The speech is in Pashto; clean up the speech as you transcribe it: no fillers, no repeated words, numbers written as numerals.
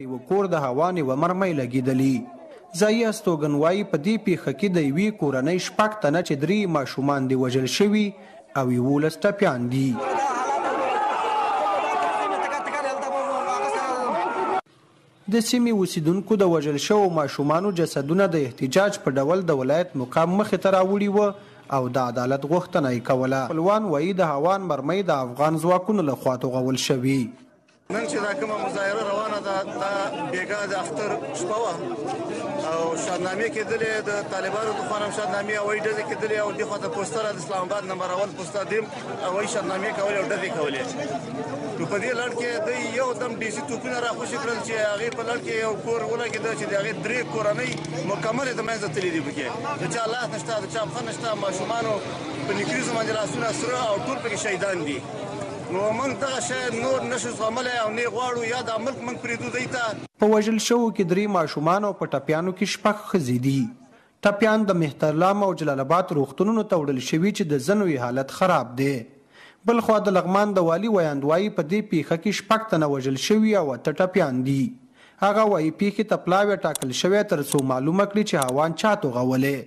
یوه کور د هاوان یوه مرمۍ لګېدلې. ځايي استوګن وايي، په دې پېښه کې د یوې کورنۍ شپږ تنه چې درې یې ماشومان دي وژل شوي او 11 ټپیان دي. د سیمې اوسېدونکو د وژل شوو ماشومانو جسدونه د احتجاج په ډول د ولایت مقام مخې ته راوړي و او د عدالت غوښتنه یې کوله. خپلوان وايي، د هاوان مرمۍ د افغان ځواکونو له خوا توغول شوې. نن چې دا کومه مظاهره روانه ده، دا بیګا د اختر شپه وه او شادنامې کېدلې، د طالبانو د خوا نه هم شادنامې هوایي ډزې کېدلې او دې خوا ته پوسته ده، د اسلام اباد نمبر اول پوسته، دې هوایي شادنامې کولې او ډزې کولې. نو په دې لړ کې دی یو دم ډیسي توپونه راخوشې کړل چې هغې په لړ کې یو کور ولګېده چې د هغې درې کورنۍ مکملې د منځه تللې دي. پکې د چا لاس نشته، د چا پښه نشته، ماشومانو په نکریزو باندې لاسونه سره او ټول پکې شهیدان دي. نو موږ دغه شی نور نشو زغملی او نه غواړو یا دا ملک موږ پرېږدو دوی ته. په وژل شوو کې درې ماشومان او په ټپیانو کې شپږ ښځې دي. ټپیان د مهترلام او جلال اباد روغتونونو ته وړل شوي چې د ځینو یې حالت خراب دی. بلخوا د لغمان د والي ویاند وايي، په دې پېښه کې شپږ تنه وژل شوي او اته ټپیان دي. هغه وايي، پېښې ته پلاوی ټاکل شوی ترڅو معلومه کړي چې هاوان چا توغولی.